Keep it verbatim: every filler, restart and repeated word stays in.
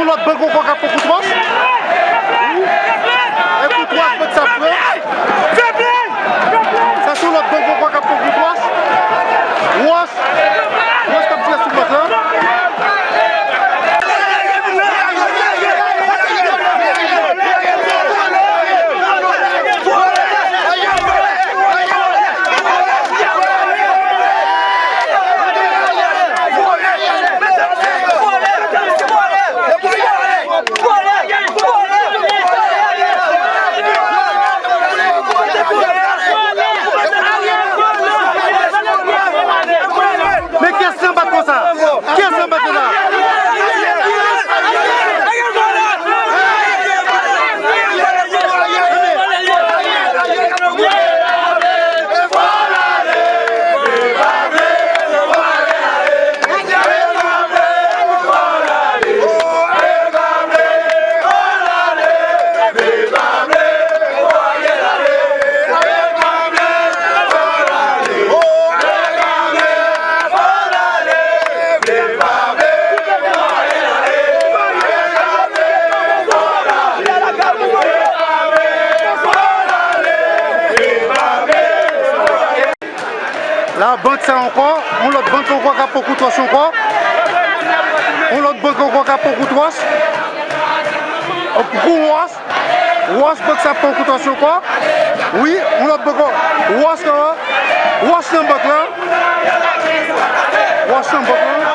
Lòt bank ankò k ap pran kout wòch. Wi. E kout wòch bank sa ap pran. Sa se yon lòt bank ankò k ap pran kout wòch. Wòch. Wòch k ap tire sou bank lan. Men kiyès ki anba konsa? Kiyès ki anba konsa? La, bank sa ankò, yon lòt bank ankò k ap pran kout wòch ankò. Yon lòt bank ankò k ap pran kout wòch. Gwo wòch. Wòch bank sa ap pran kout wòch ankò. Wi, yon lòt bank ankò. Wòch nan, wòch nan bank lan. Wòch nan bank lan.